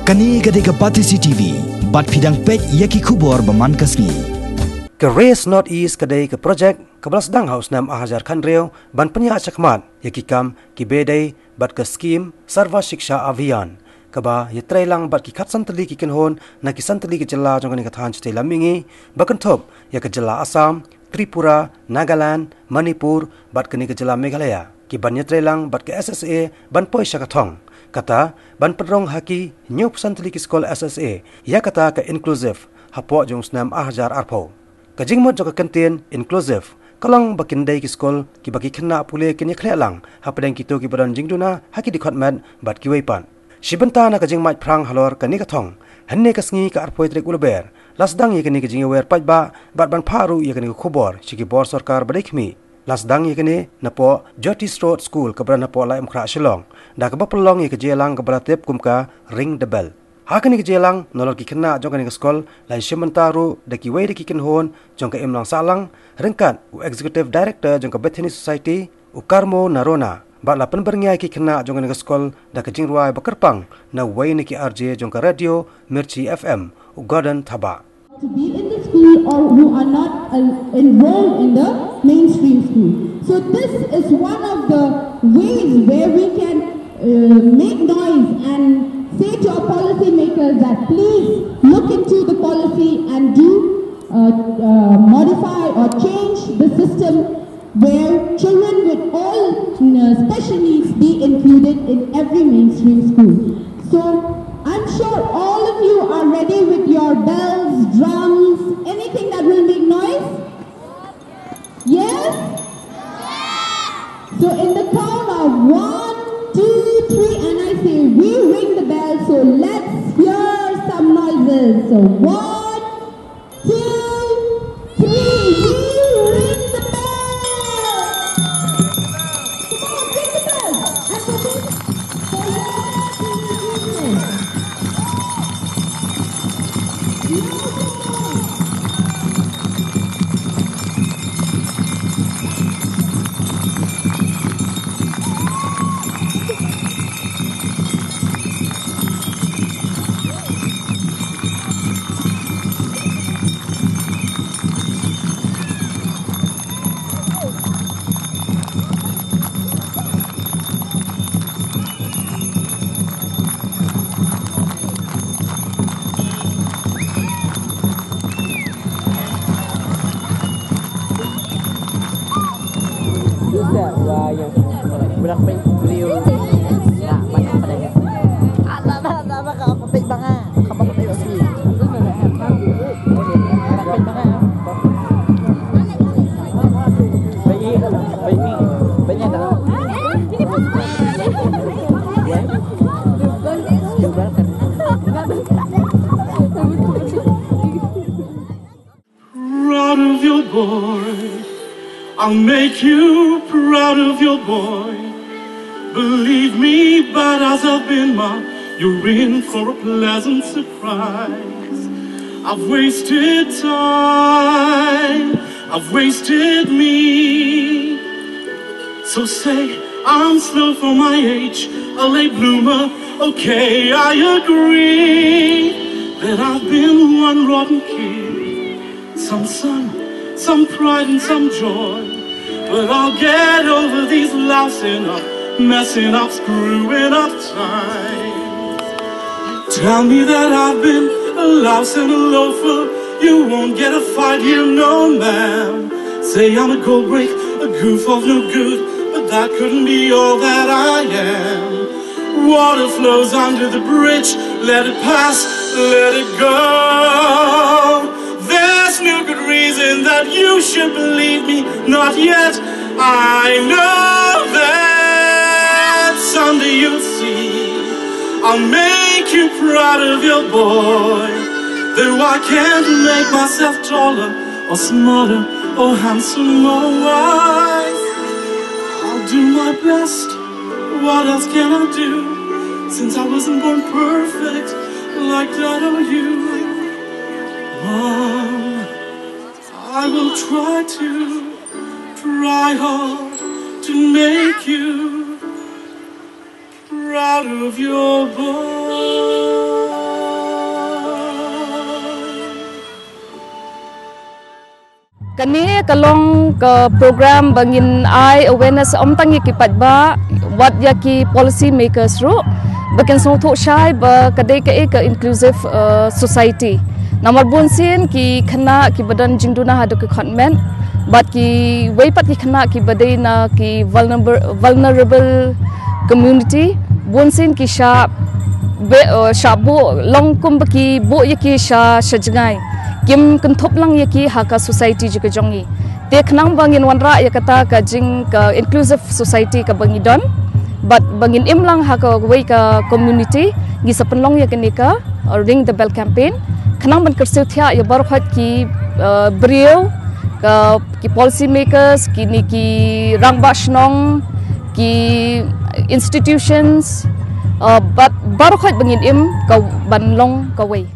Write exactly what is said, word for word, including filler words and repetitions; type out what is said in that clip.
Kane ka dei ka Batesi T V, bad phi dang peit ïa ki khubor ba man ka sngi. Ka Race North East ka dei ka projek kaba la sdang ha u snem ar hajar khathynriew ban pynïaid shakhmat ïa ki kam kiba ïadei bad ka skhim Sarva Shiksha Abhiyan, kaba ïatreilang bad ki khatsan tylli ki kynhun na ki san tylli ki jylla jong kane ka thaiñ shatei lam mihngi, ba kynthup ïa ka jylla Assam, Tripura, Nagaland, Manipur, bad kane ka jylla Meghalaya, ki ban ïatreilang bad ka S S A ban poi sha ka thong. Kata, ban pynrung ha ki hynñiewphew san tylli ki skul S S A, ïa kata ka inclusive, hapoh jong u snem ar hajar arphew. Ka jingmut jong ka kyntien inclusive ka long ba kin dei ki skul kiba ki khynnah pule kin ïakhleh lang hapdeng kito kiba don jingduna ha ki dkhot met bad kiwei pat. Shi bynta na ka jingmait phrang halor kane ka thong, hynne ka sngi ka arphew tarik u Lber, la sdang ïa kane ka jingïawer paidbah bad ban phah ruh ïa kane ka khubor sha ki bor sorkar ba dei khmih. La sdang ïa kane napoh Jyoti Srot School kaba don hapoh Laitumkhrah Shillong, da kaba pynlong ïa ka jingïalang kaba la tip kum ka Ring the Bell. Ha kane ka jingïalang, nalor ki khynnah jong kane ka skul la ïashim bynta ruh da kiwei de ki kynhun jong ka imlang sahlang, ryngkat u Executive Director jong ka Bethany Society, u Karmo Narona, bad la pynbyrngia ïa ki khynnah jong kane ka skul da ka jingrwai ba kyrpang na uwei na ki R J jong ka Radio Mirchi F M, u Gordon Thabah. To be in the school or who are not uh, enrolled in the mainstream school. So this is one of the ways where we can uh, make noise and say to our policymakers that please look into the policy and do uh, uh, modify or change the system where children with all uh, special needs be included in every mainstream school. So I'm sure all of you are ready with your bells, drums, anything that will make noise. Yes? So in the count of one, two, three, and I say we ring the bell. So let's hear some noises. So one, two, three, we ring the bell. Come on, ring the bell. And for this, for your evening. Proud of your boy. I'll make you proud of your boy. Believe me, bad as I've been, ma, you're in for a pleasant surprise. I've wasted time, I've wasted me. So say I'm slow for my age, a late bloomer. Okay, I agree that I've been one rotten kid. Some sun, some pride and some joy. But I'll get over these lousing up, messing up, screwing up times. Tell me that I've been a louse and a loafer. You won't get a fight here, no ma'am. Say I'm a gold brick, a goof of no good, but that couldn't be all that I am. Water flows under the bridge, let it pass, let it go. There's no good reason that you should believe me, not yet. I know that someday you'll see I'll make you proud of your boy. Though I can't make myself taller or smarter or handsomer or wise, I'll do my best. What else can I do? Since I wasn't born perfect like that or you. Mom, I will try to, try hard to make you proud of your boy. Kane ka long ka program ba ngin ai awareness ym tang ïa ki paidbah, wat ïa ki policy makers ruh, ba kin sngewthuh shai ba ka dei kaei ka inclusive uh, society. Namar bun sien ki khynnah kiba don jingduna haduh ki khot met, bad kiwei pat ki khynnah kiba dei na ki vulnerable, vulnerable community, bun sien ki shah be, uh, shah buh long kumba ki buh ïa ki sha sha jngai. Kim kynthup lang ïa ki ha ka society jong ka jong ngi. Te khnang ba ngin wanrah ïa kata ka jing ka inclusive society kaba ngi don, bad ba ngin im lang ha kawei ka community, ngi sa pynlong ïa kane ka uh, Ring the Bell campaign, khnang ban kyrsiew thiah ïa baroh ki uh, briew, ka ki policy makers, kine ki rangbah shnong, ki institutions, uh, bad baroh ba ngin im ka ban long kawei.